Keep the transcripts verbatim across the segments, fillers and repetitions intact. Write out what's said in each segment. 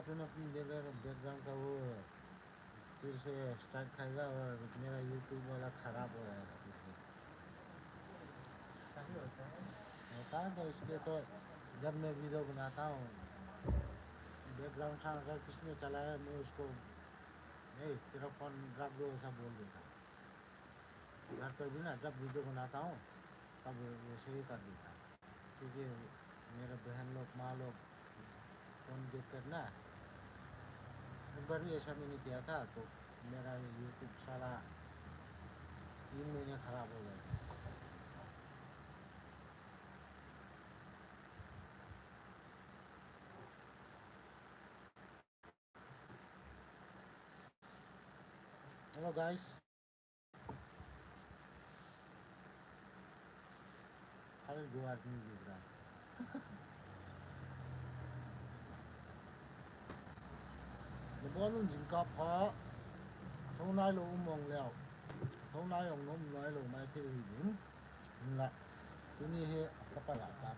तुम अपनी देख रहे हो, बैकग्राउंड का वो फिर से स्ट्राइक खाएगा और मेरा यूट्यूब वाला खराब हो जाएगा फिर से। सही होता है। होता है, तो इसलिए तो जब मैं वीडियो बनाता हूँ, बैकग्राउंड साउंड अगर किसी ने चलाया, मैं उसको, "ए, तेरा फोन रख दो," ऐसा बोल देता हूँ। घर पर भी ना, जब वीडियो बनाता हूँ, तब वैसे ही कर देता हूँ। क्योंकि मेरे बहन लोग, माँ लोग फोन देख कर ना, एक बार भी ऐसा मैंने किया था, तो मेरा यूट्यूब साला तीन महीने खराब हो गया। Hello, guys. खाली दो आदमी दिख रहा है। Nabon un jingkah pha, thonai lou um mong leo. Thonai ong nom nai lou mai thei hi din. Hinla, tuni hi ka pala ta.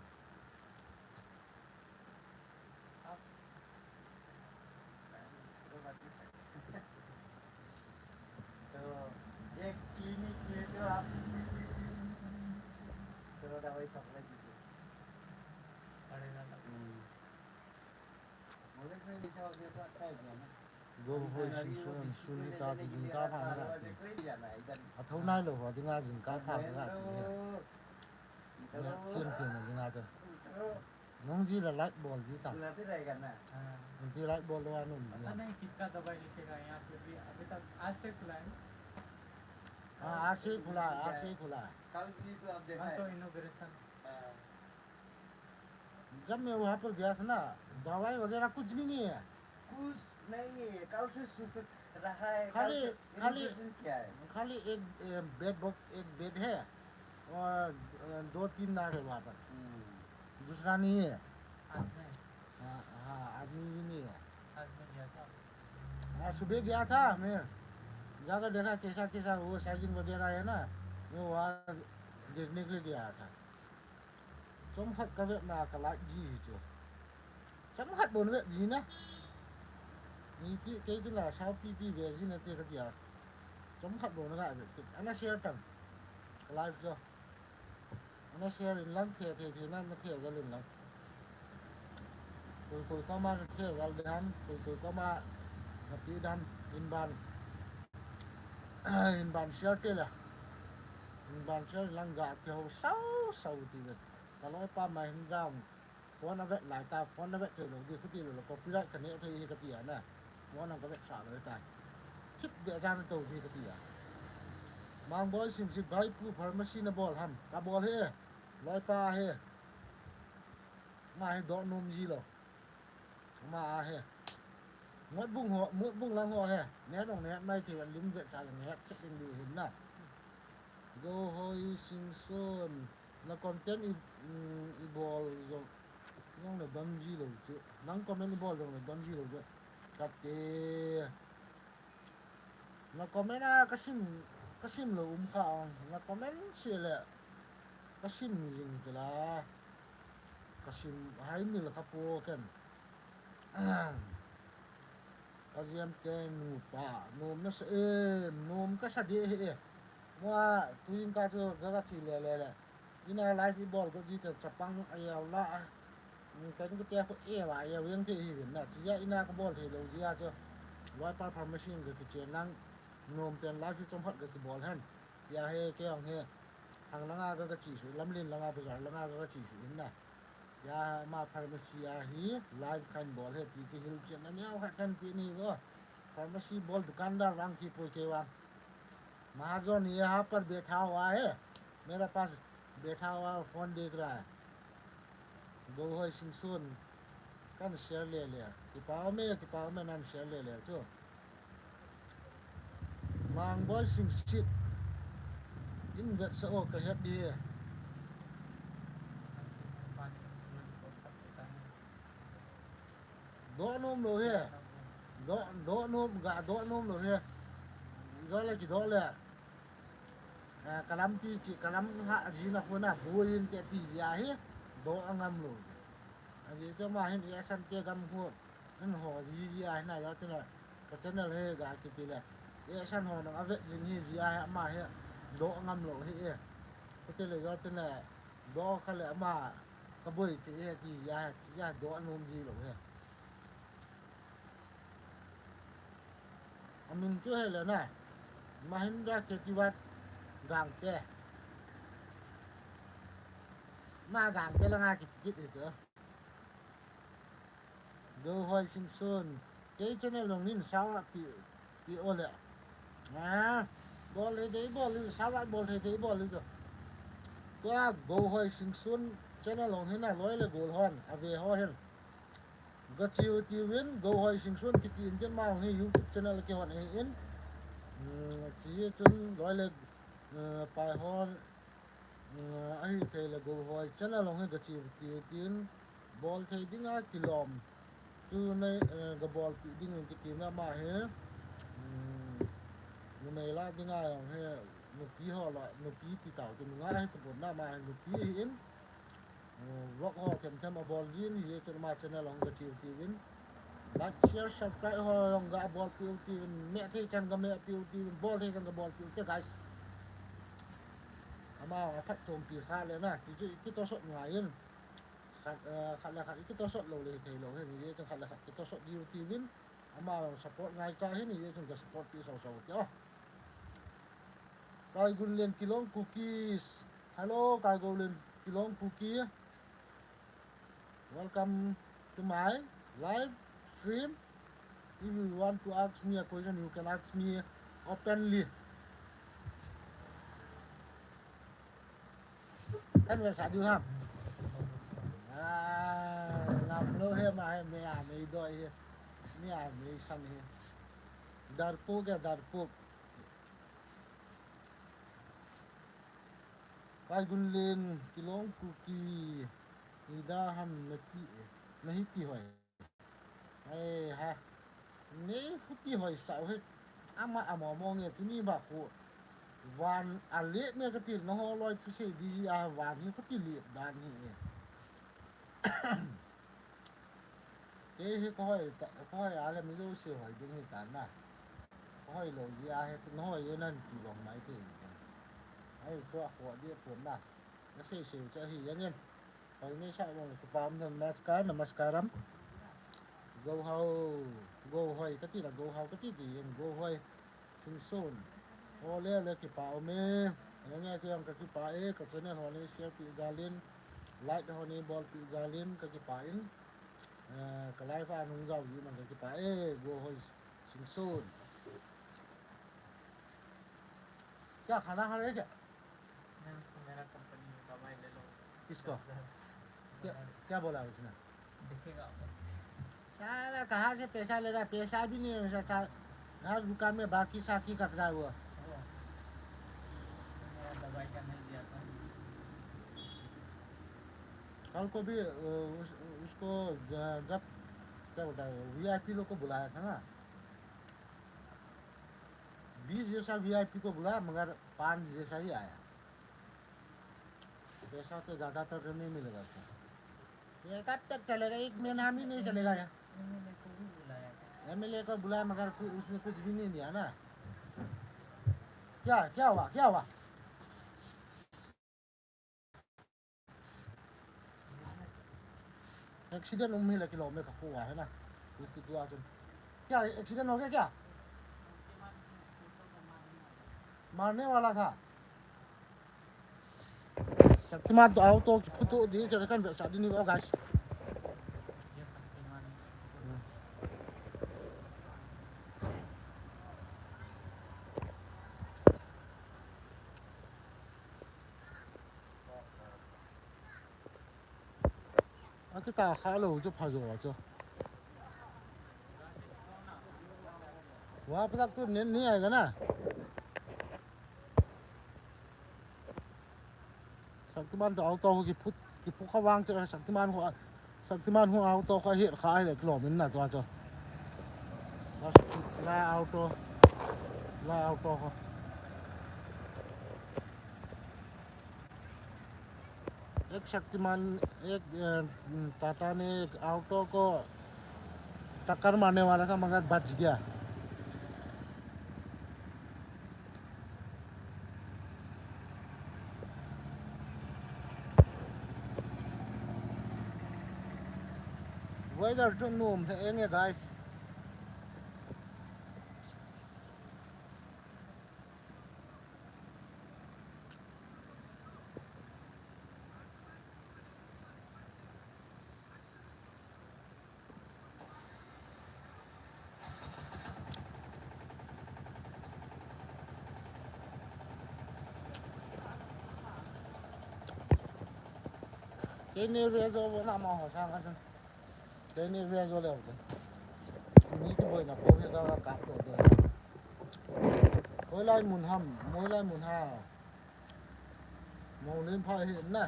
तो एक क्लिनिक में तो आप करो दवाई सप्लाई कीजिए। पड़ेगा तो। हम्म। मुझे फिर ऐसा हो गया तो अच्छा हो गया ना। Go hoi sing sun, sun hi ta ti jingkah pha na ti. A thonai lou ho dinga jingkah pha na ti. Thiam thiam na dinga to. Nung ji la light bol ji ta. खुला भी रहेगा ना? हाँ। Nung ji light bol lou a nung ji. पता नहीं किसका दवाई लिखेगा यहाँ पे भी, अभी तक आज से खुला है। हाँ, आज से ही खुला है, आज से ही खुला है। कल भी तो आप देखा है। कल तो इनॉग्रेशन। हाँ। जब मैं वहाँ पर गया था ना, दवाई वगैरह कुछ भी नहीं है। कुछ नहीं है, कल से सु-, रहा है, कल खाली, से खाली, इनॉग्रेशन किया है। खाली एक, ए, बेड बॉक्स, एक बेड है और, अ, दो तीन नार्स है वहाँ पर। हम्म। दूसरा नहीं है। आज में। हाँ, हाँ, आदमी भी नहीं है। आज में गया था। हाँ, सुबह गया था मैं, जाकर देखा कैसा, कैसा वो साइजिंग वगैरह है ना, मैं वहाँ देखने के लिए गया था। Chomkhat ka vetna ka like ji hi chu. Chomkhat bon vet ji na. Ni ti kei chu la sao pi pi ve ji na te ka ti a. Chomkhat bon ka vet. Ana share tan. Ka live chu. Ana share in lang the the the na na the jal in lang. Koi koi koma na the jal de ham, koi koi koma na pi dan in ban. In ban share te la. In ban share lang ga ke ho sao sao ti vet. Ka loipa Mahindra phone a vet lai ta, phone a vet thei lou di, khuti lou lou, copyright ka neh thei hi ka ti a na. Phone a ka vetsah lou tai. Thip beh dan tou di ka ti a. Mangboi Singsit, bhai pu pharmacy na bol ham? Ka bol hi. Loipa hi. Ma hi doh nom ji lou. Ma a hi. Mutbung ho, Mutbung lang ho hi. Neh dong neh mai thei, lim vetsah le neh chet ding di hin na. Go hoi Singson. Na content i, mm, i bol jong, jong le don ji lou chu. Nang comment i bol jong le don ji lou chu. Kati. Na comment a ka sim, ka sim lou um kha ong. Na comment se le ka sim jing chu la. Ka sim hai mil kha po ken. Ka jam te nupa, nom na sa e, nom ka sa de he e. Mo a, tu in ka chu ga ga chi le le le. Ina live i bol ko ji te chapang a yau la. Kan ko te ko e wa yau yang te hi vin na. Chi ya ina ka bol thei lou ji a chu. Loipa pharmacy ga ki che nang. Nom ten live i chom khat ga ki bol hen. Ya he ke ang he. Hang langa ga ga chi su, Lamlin langa bazar langa ga ga chi su in na. Ya ma pharmacy a hi live kan bol he ti chi hil chen na neo khat kan pi ni vo. Pharmacy bol dukandar vang ki poi ke vang. Mahajon yahan par baitha hua hai. Mera paas baitha hua phone dekh raha hai. Go hoi Singson. Kan share le le. Kipa um e, kipa um e nan share le le chu. Mangboi Singsit. In vetsah o ka het di. Doh nom lou hi. Doh, doh nom, ga doh nom lou hi. Jole kidoh le. Eh, ka lampi chi, ka lam ha, ajina khu na, buin te ti jia hi, doh angam lou. Aji chu ma hin, eh, Asante gam khu, An ho ji ji a hina yo tena ka channel he ga kiti le. E san ho nang a vet jing hi ji a he ama he do ngam lo hi e. Kiti le yo tena do kha le ama ka boi ti he ti ji a he ti ji a do anom ji lo he. Amin chu he le na. Mahindra Khetiwat Gangte. Ma Gangte la nga ki kit hi chu. Go Hoi Singson. Kei channel long nin sawa pi pi ole. Ah, bol le dei bol le sawa bol le dei bol le jo. Tua Go Hoi Singson channel long hina loi le gol hon ave ho hin. Gachiu tiuvin Go Hoi Singson kiti Indian ma hong hi YouTube channel ke hon hi in. Hmm, chi chun loi le, eh, pai hon. Ahi thei le Go Hoi channel long hi gachiu tiu tin bol thei dinga kilom. Tu nei, eh, ga bol pi ding in kiti na ma hi. Hmm, numei la dinga long hi nupi ho la nupi ti tau tu nunga hi tu bon na ma hi nupi hi in. Hmm, vlog ho them them a bol jin hi chun ma channel long gachiu tiuvin. Like, share, subscribe ho long ga bol piu tiuvin. Me thei chan ga me piu tiuvin. Bol thei chan ga bol piu te guys. Ama a phat chom pi kha le na, ti chu i kito sot ngai in. Khat, eh, khat le khat i kito sot lo le thei lo he ni, ye chang khat le khat kito sot jiu tiuvin. Ama support ngai cha he ni, ye chang ka support pi sau sau ti o. Kai Gun Len Kilong Cookies. Hello, Kai Gun Len Kilong Cookie. Welcome to my live stream. If you want to ask me a question, you can ask me openly. Kan we sa du ham. Ah, ngam lo he ma he me a me doi he. Me a me sam he. Darpuk ya darpuk. Kai Gun Len Kilong Cookie. Ida ham nati e. Nahi ti hoi. Ai ha. Nei huti hoi sau he. Ama amo mo nge tuni ba khu. Van a le me ka til na ho loi thu se di ji a van hi huti le dan hi e. Kei hi ka hoi ta, ka hoi a le mi lo se hoi ding hi ta na. Ka hoi lo ji a he ka hoi e nan ti long mai thei. Ai chu a khu di pun na. Na sei sei chu ahi yang en. Hoi nei sa long le kipa um namaskar, namaskaram. Go hao, go hoi kati la, go hao kati di, go hoi. Singson. O le le kipa um e. Nge ke yang ka kipa e, ka channel ho nei share pi jalin, like ho nei bol pi jalin, ka kipa in. Eh, ka live a nung jau ji man ka kipa e, go hoi Singson. क्या खाना खा रहे क्या? मैं उसको मेरा कंपनी में दवाई ले लो। किसको? क्या, क्या बोला उसने? देखेगा वो। साला कहाँ से पैसा लेगा? पैसा भी नहीं है उसका। हर दुकान में बाकी साकी कट रहा है वो। वो। मेरा दवाई का नहीं दिया था। कल को भी, अ, उस, उसको ज-, जब, क्या बोलता है, वीआईपी लोग को बुलाया था ना। बीस जैसा वीआईपी को बुलाया, मगर पाँच जैसा ही आया। पैसा तो ज़्यादातर तो नहीं मिलेगा उसको। ये कब तक चलेगा? एक महीना भी नहीं चलेगा यार। एमएलए को भी बुलाया था। एमएलए को बुलाया, मगर कु-, उसने कुछ भी नहीं दिया ना। क्या, क्या हुआ? क्या हुआ? एक्सीडेंट उम्मीद है कि लो में का हुआ है ना। तू, तू, तू आ तुम। क्या एक्सीडेंट हो गया क्या? मारने वाला था। शक्तिमान तो आओ तो फोटो दिए चले कन शादी नहीं होगा। Akita kha lou chu pha jo chu. Wa, patak tu nen ni ai kana. Shaktiman to auto ho kiphut, kiphut kha vang chu Shaktiman ho, Shaktiman ho auto kha het kha ai le kilomin na tua chu. La auto, la auto ho. एक शक्तिमान, एक, अ, टाटा ने एक ऑटो को चक्कर मारने वाला था, मगर बच गया। Weather chu nuam lheh enge, guys. Keini ve jo vo na, amaho sang a chun. Keini ve jo leu chun. Mi kiboina po hi ka, ka kap to do. Hoilai mun ham, hoilai mun ham. Monglenphai hi na.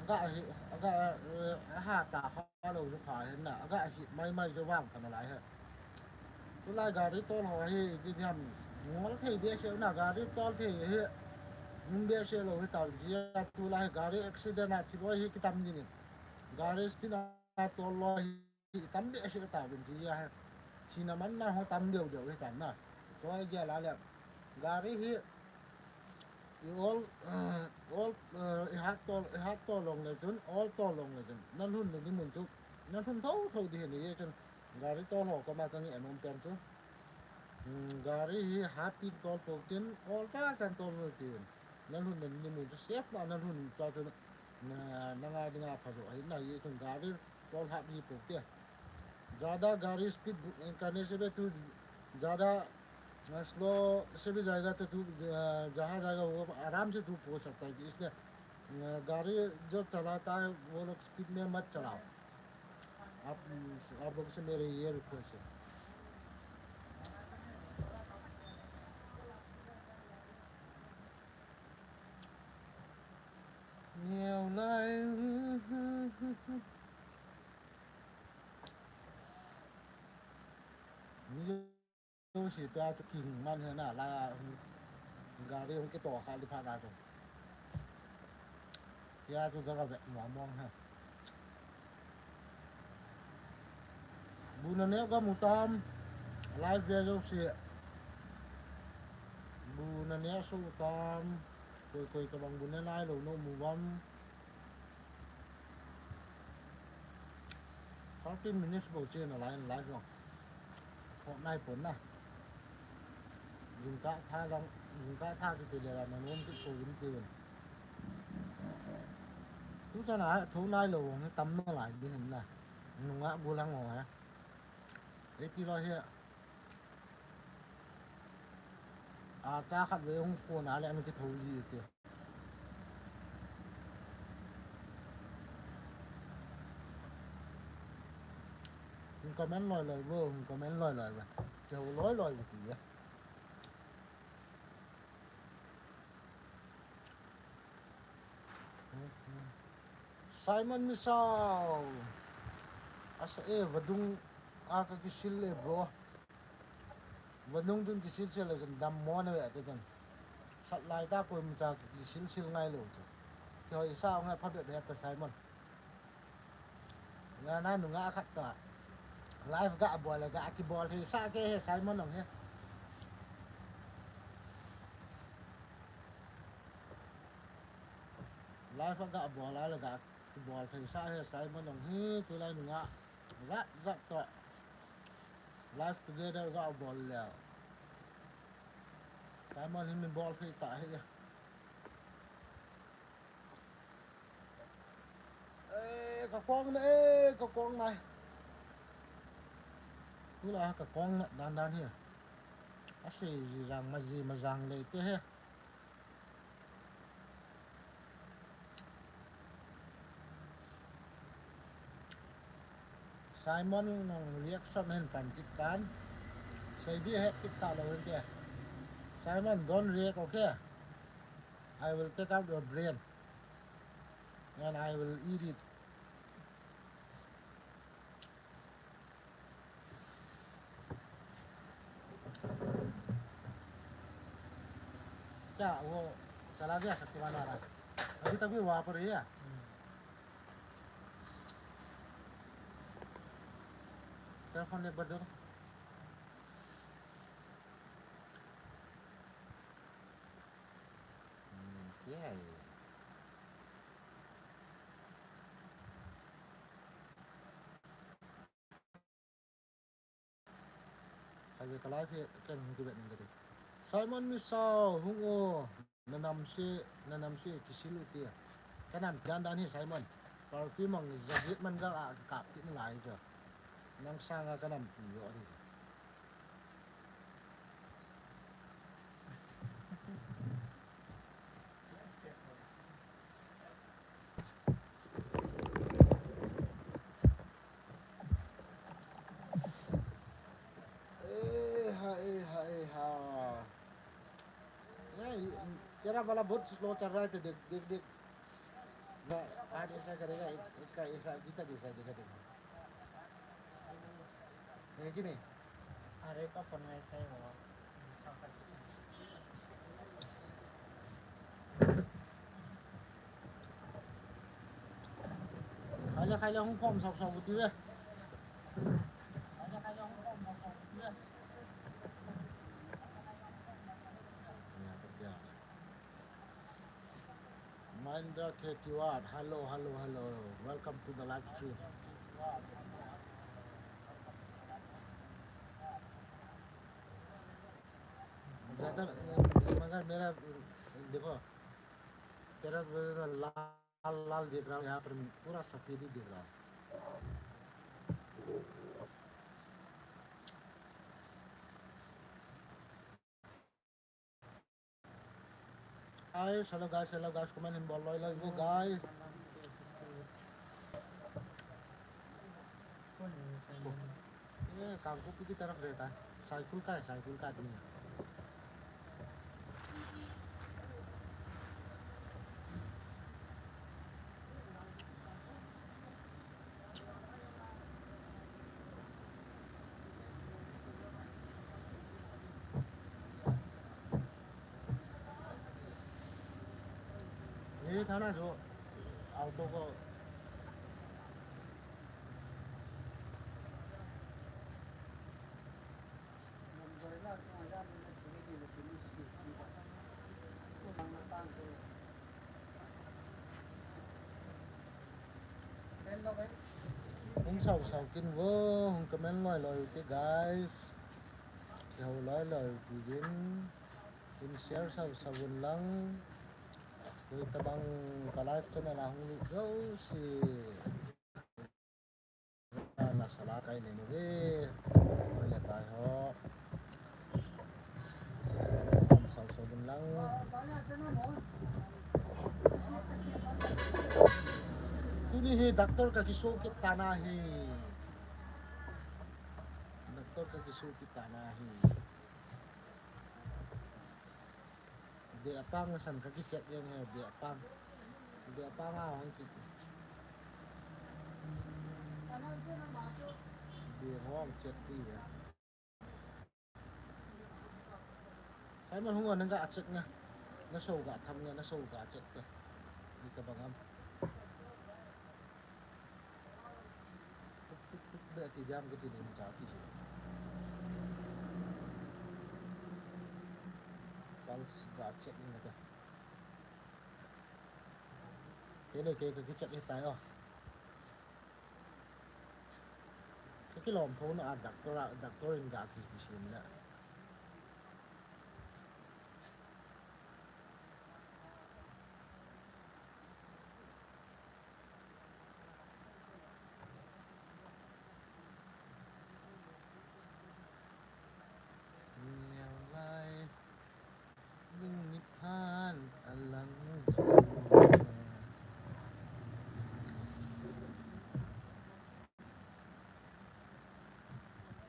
Aga hi, aga, eh, ha ta kha lou chu pha hi na. Aga hi mai mai chu vang pha nalai hi. Tulai gari tol ho hi, ti diam. Ngol thei behseh na, gari tol thei hi. Ngum behseh lou hi ta, jia tulai gari accident a thi loi hi kitam jingin. Gari speed a tol loi hi tam behseh ta vin ti ahi. Thina manna ho tam deu deu hi tan na. Tua gel a le. Gari hi i ol, eh, ol, eh, i hat tol, i hat tol long le chun, ol tol long le chun. Na lhun le ni mun chu. Na lhun tho tho di hi ni ye chun. Gari tol ho koma ka nge nom pen chu. Hmm, gari hi hat pin tol po tin, ol ta kan tol lo tin. Na lhun na ni mun chu safe na, na lhun ta chu na, na ngai dinga pha jo. Ahi na ye chun gari tol hat hi po te. ज्यादा गाड़ी स्पीड करने से भी तू ज़्यादा, अ, स्लो से भी जाएगा तो तू, अ, जहाँ जाएगा वो आराम से तू पहुँच सकता है। इसलिए, अ, गाड़ी जो चलाता है वो लोग स्पीड में मत चलाओ। आप, आप लोग से मेरे ये रिक्वेस्ट है। Neo lai. Mi jouse tua chu king man he na la, gari hung kitoh kha li phat a chu. Tia chu ka, ka vet mong mong he. Bu na neh ka mu tam, live ve jouse. Bu na neh soh u tam, koi koi tobang bu ne nai lou na um uvem. Thirteen minutes bou chen a lai, live jong. Tho nai pon na. Jingkah tha lang, jingkah tha kiti le la na nom kit so vin ti vin. Tu chan a tho nai lou, ni tam nalai ding hin na. Nungah gollhang ho he. Ei ti loi hi. A, cha khat ve hung khon a le, ana kitho ji ti. Hung comment loi loi vo, hung comment loi loi vo. Kitho loi loi vo ti ve. Simon Misao. Asa e, vadung a ka kisil le, bro. Vadung chun kisil sil le chun dammo na ve te chun. Sat lai ta koimacha kisil sil ngai lou chu. Kihoi sa ngai pha be be ta Simon. Nga na nungah khat ta. Live ga bol le ga kibol thei sa ke he Simon nong he. Live ga bol le ga kibol thei sa he Simon nong he, tulai nungah. Zat zat to. Live together ga bol le. Simon hi min bol thei ta he. Eh, ka kong na, eh, ka kong na. Tulai ka kong na dan dan hi. Ase ji jang ma ji ma jang le te he. Simon nong reaction hin pan kit tan. Sei di het kit ta lou hin te. Simon, don't react, okay? I will take out your brain and I will eat it. क्या वो चला गया शक्तिमान वाला? अभी तक भी वहां पर ही है। हम्म। phone le bar do. Hmm, kya hai? Kage ka live hi ken hung kibet ning kati. Simon Misao, hung o, na nam se, na nam se kisil u tia. Ka nam dan dan hi Simon. Perfume ang jacket man ga a kap kit nalai jo. Nang sanga ka nam tu jo di. ए हा, ए हा, ए हा। ए, तेरा वाला बहुत स्लो चल रहा है, तो देख, देख, देख। ना, हाथ ऐसा करेगा, एक, एक का ऐसा, अभी तक ऐसा है, देखा, देखा। है कि नहीं? अरे, का फोन में ऐसा ही होगा। Khai le, khai le, hung khom sau sau ti ve. Mahendra K T Ward, hello, hello, hello. Welcome to the live stream. ज्यादा, मगर मेरा, देखो, तेरा लाल लाल दिख रहा हूँ, यहाँ पर पूरा सफेद ही दिख रहा हूँ। Guys, hello guys, hello guys, comment hin bol loi loi vo guys. ये कांगकोपी की तरफ रहता है। साइकिल का है, साइकिल का आदमी है। ये था ना जो ऑटो को Hung sau sau kin vo, hung comment loi loi te guys. Kihou loi loi ti gin. Hin share sau sau un lang. Koi tabang ka live channel a hung lut jouse. Na sala kai nei nuve. Koi le pai ho. Hung sau sau un lang. Tuni hi doctor ka kiso kit tana hi. Doctor ka kiso kit tana hi. Deh apang san ka kicheck jeng he, deh apang. Deh apang a hong ki. Deh hong check di ya. Simon hung on nga check nga. Na so ga tham nga, na so ga check te. Ni ta bang am. Tuk, tuk, tuk, be ti diam ke ti ning cha ti hi. Pulse ga check ning ta. Ke le ke, ke check hi tai o. Ke ki lom tho na a doctor a, doctor in ga ki, ki sim na.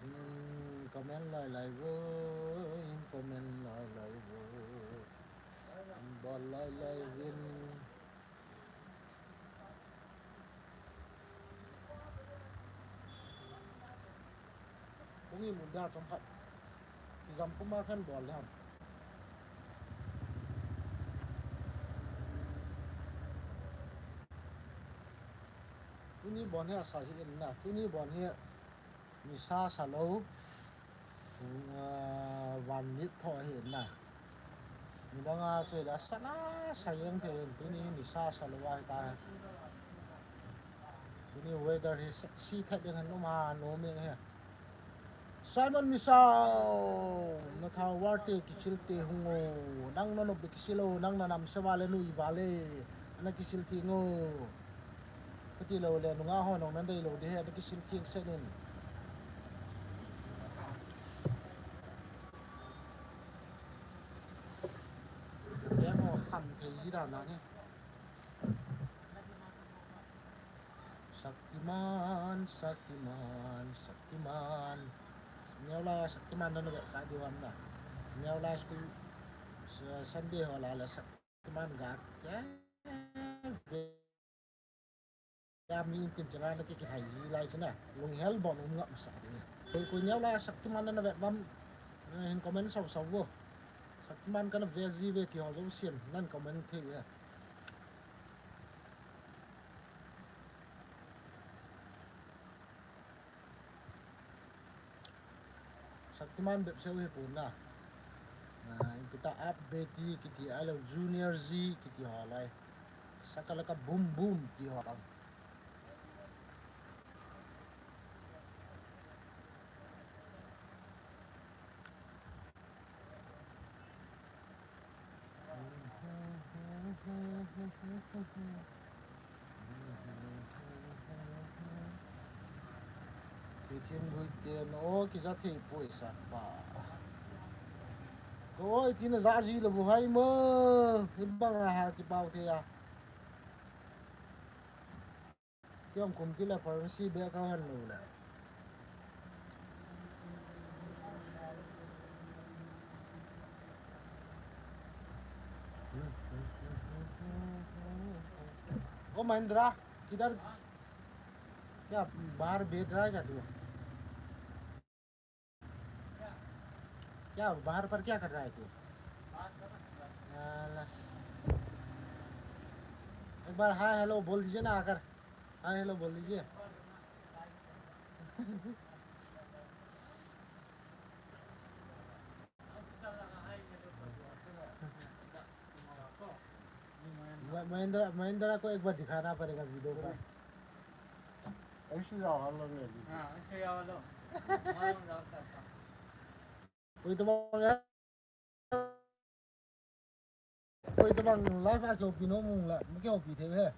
Hin comment loi loi vo, hin comment loi loi vo, hin bol loi loi vin. Kung i mun dia chom khat. Ki jam puma khan bol le ham. Tuni bon hi asa hi in na. Tuni bon hi Nisa sa lou. Ah, van nit tho hi na. Midang a chu la sa na sa jeng thei in, tuni hi nisa sa lou ahi ta. Tuni weather hi sexy thei ding han um a, no meng hi. Simon Misao, na thao var te kisil te hung o, nang na nop kisil o, nang na nam se vale nu i vale, na kisil ti ngo. Kati lou le, nunga ho nong nan dei lou di he, na kisil ti sen in. Kemo kham thei hi dan na ni. Shaktiman, Shaktiman, Shaktiman. Neola Shaktiman na nave kha di vam na. Neola school, Sunday ho la la Shaktiman ga. Ya, mi intin changa na ki ki hai ji lai chana. Lung hel bon um ngam sa di. Koi, koi Neola Shaktiman na nave vam, hin comment sau sau vo. Shaktiman kana ve ji ve ti ho jo sien, nan comment thei ve. Shaktiman bep seu hi pon na. Ah, in pita Up Beti kiti, I Love Junior G kiti ho lai. Shakalaka Boom Boom ti ho lai. Keithem Guite, na o kija thei poi sat pa. Ka oi tina ja ji lou bu hai mo. Hibang a ha kipao thei a. Kei ong kum kile pharmacy bag ka han lou le. ओ महिंद्रा, किधर, क्या बाहर बैठ रहा है क्या तू? क्या बाहर पर क्या कर रहा है तू? साला। एक बार हाय हेलो बोल दीजिए ना आकर। हाय हेलो बोल दीजिए। म-, महेंद्र, महेंद्र को एक बार दिखाना पड़ेगा वीडियो पर। ऐश्वर्या वाला ने दी। हाँ, ऐश्वर्या वाला। कोई तो Koi tabang live a kihoupi nom ung la, ma kihoupi thei he.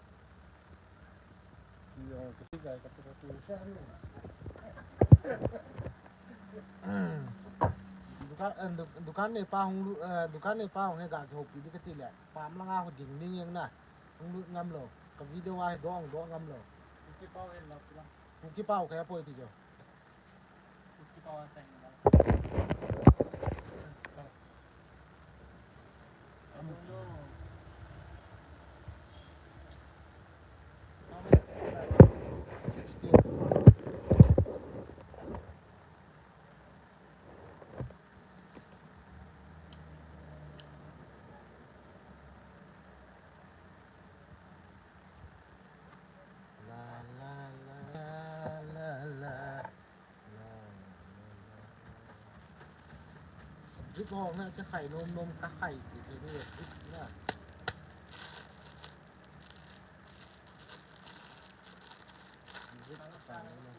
Dukan, eh, du-, dukan nei pa hung lut, eh, dukan nei pa hung he ga kihoupi di kati le. Pam langa ho ding ding jeng na. Hung lut ngam lou. Ka video a hi doh, doh ngam lou. Kuki pau he lou chu la. Kuki pau kei a poi ti jo. Sixteen. La, la, la, la, la. Drip ho na, ka khai nom nom, ka khai ti, ti ni drip na. Drip ka khai nom nom.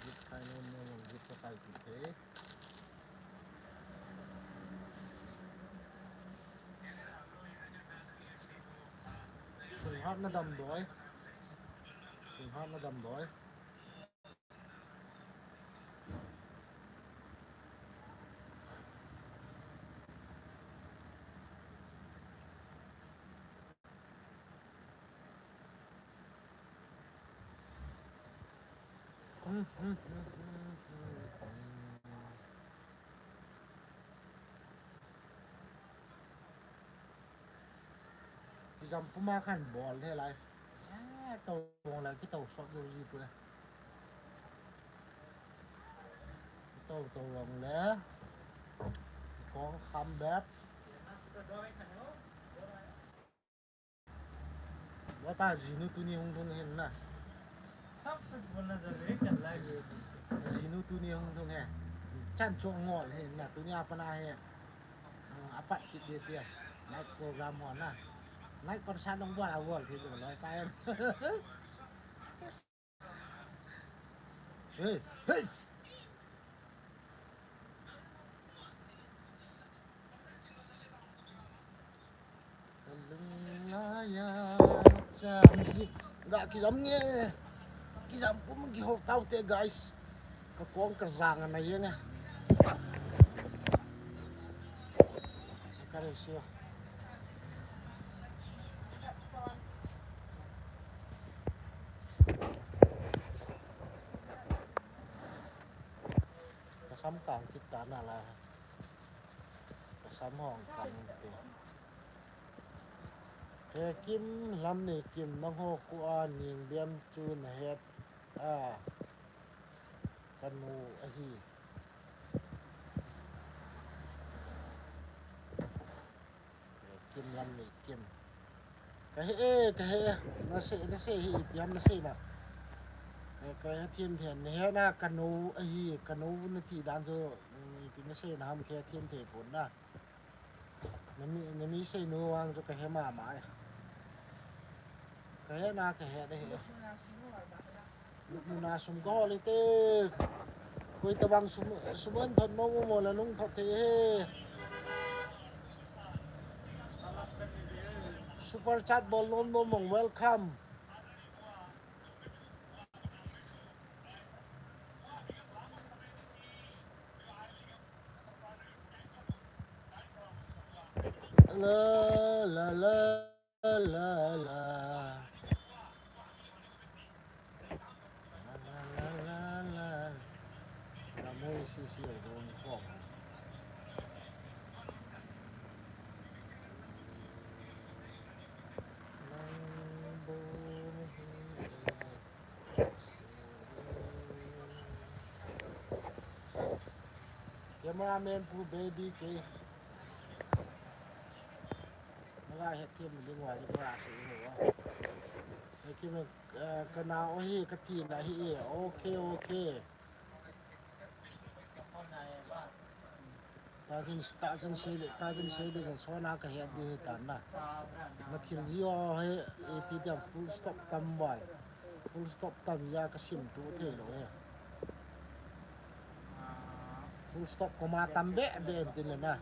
Drip khai nom nom, drip ka khai ti te. Sunghat na damdoi. Sunghat na damdoi. Kijam puma khan bol the life. Ah, to bol la ki to sot jo ji pu. To, to bol le. Kong kham bep. Wa pa, jinu tuni hung lhung hin na. Sap sap bona ja le kan lai le. Jinu tuni hung lhung he. Chan cho ngol hin na, tuni a pana he. Ah, apat kit dia dia. Night program ho na. Night concert nong bol a gol hi lo loi pa. Hey, hey. Kalung laiya cham ji. Ga kijam nge. Kijam pum kihou tau te, guys. Ka kong ka jang ana yeng e. Ka re se. Ka sam kang kit ta na la. Ka sam hong kang te. He Kim, Lamnei Kim, nangho khu a Ningbem chu na het a, ka nu ahi. He Kim, Lamnei Kim. Ka he e, ka he e. Na sei, na sei hi ipi ham na sei na. Ka, ka he thim thim, na he na ka nu ahi, ka nu na ti dan chu, mm, ipi na sei na ham ka he thim thim pon na. Na mi, na mi sei nu vang chu ka he mama e. Ka he na ka he de he. Muna sum ka hol e te. Koi tabang sum, sum an thot mo mo la nung thot thei he. Super chat bol nom nom mong, welcome. La, la, la, la, la. La, la, la, la, la. La mo si si lo mo ko. Cameraman pu baby ke. Maga het thiam ding wa, maga se mo. He Kim, eh, ka na o hi, ka ti na hi e. Okay, okay. Ta chan, ta chan sei le, ta chan sei le, ja so na ka het ding hi ta na. Na thil ji o he, e ti tiam full stop tam val. Full stop tam ja ka sim tu thei lo he. Full stop comma tam be be ti le na.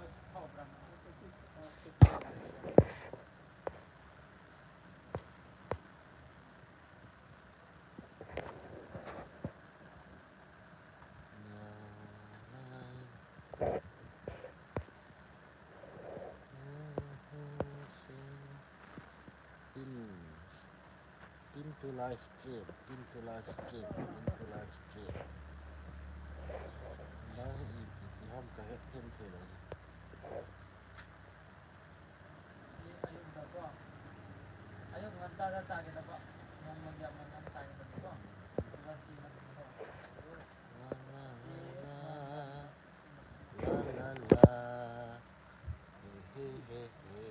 Pin, pin to live stream, pin to live stream, pin to live stream. Ba hi ipi ti ham ka het them thei lo. Si ayung da ko. Ayung ngan ta da cha ke da ko. Nong man ya man ngan cha ke da ko. Ba si man ko. La, la, la. He, he, he, he.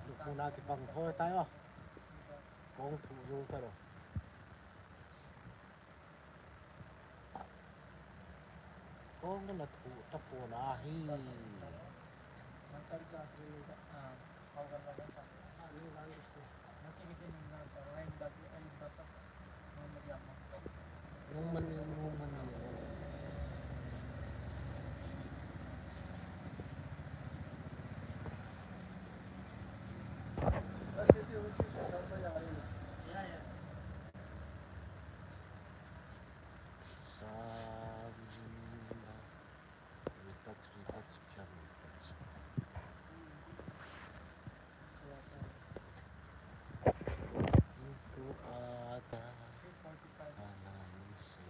Lukuna kipang thoi tai o. Kong thu jul tai lo. Kong na thu ta pon ahi. Nung mani, nung mani. Sam. Retouch, retouch, retouch. Info ada kalam se.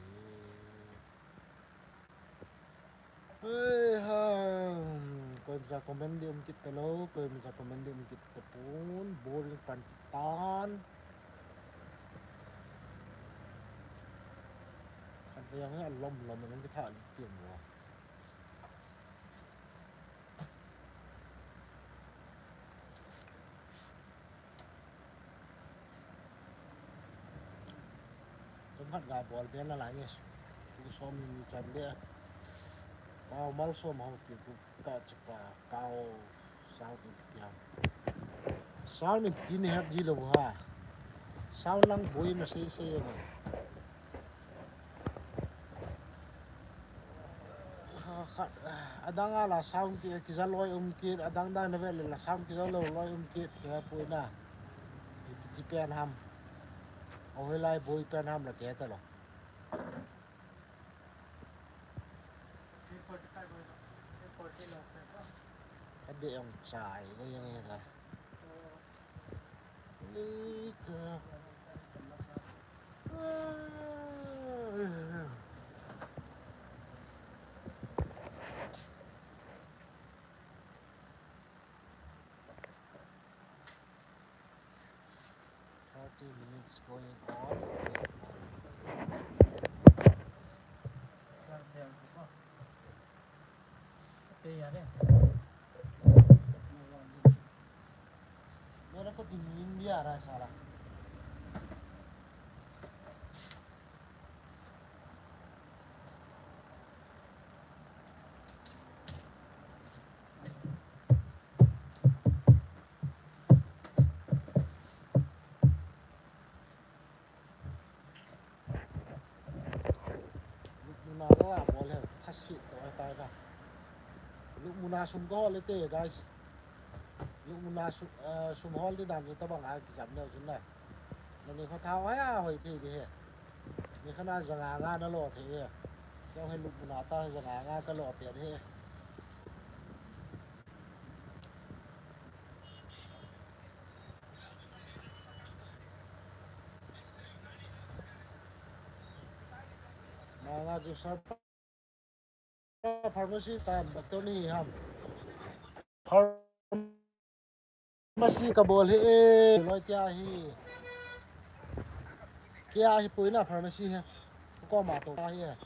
Hei ha. Koima cha comment di um kit talou, koima cha comment di um kit tapon, boring pan kit tan. Kan yang alom lom nang kitha tiam lo. Khat ga bol be nalai nge. Pu som ni chan be. Pau Malsom Haokip Gupta chapa, Pau sound ipi ti ham. Sound ipi ti ni hep ji lou ha. Sound lang boi na sei sei ma. Ha, khat, adang a la sound ki, kija loi um kit, adang dang na ve le la sound kija lou loi um kit, ke pui na. Ipi ti pen ham. O he lai boi pen ham la ke ta lo. Ka de ang chai, ko yang ya ta. Ika. Thirty minutes going on. मेरे को दिन नींद भी आ रहा है साला। Lukmuna la bol he, thasit to ahi tai na. Lukmuna sum ko le te, guys. Lukmuna sum, eh, sum hol di dan ta bang a kijam ne jun na. Na ni kho thao ya hoi thei di he. Ni khana janga nga na lo thei he. Ko he lukmuna ta janga nga ka lo pe di he. Manga gift shop pharmacy tam doctor ni ham. Pharmacy ka bol he, loi tia hi. Kia hi puina pharmacy he. Ko ma to hi.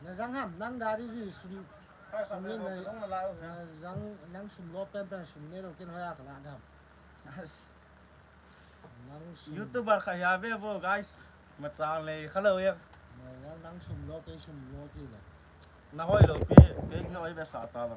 Na jang ham, nang gari ji sum, sum ni na, na jang, nang sum lo pen pen sum ni lo kin hoya ka la ham. Nang sum. YouTuber kha ya ve bo, guys. Ma chang le kha lo ya. Na jang nang sum lo, kei sum lo ki na. Na hoi lo pi, kei na hoi ve sa ta ba.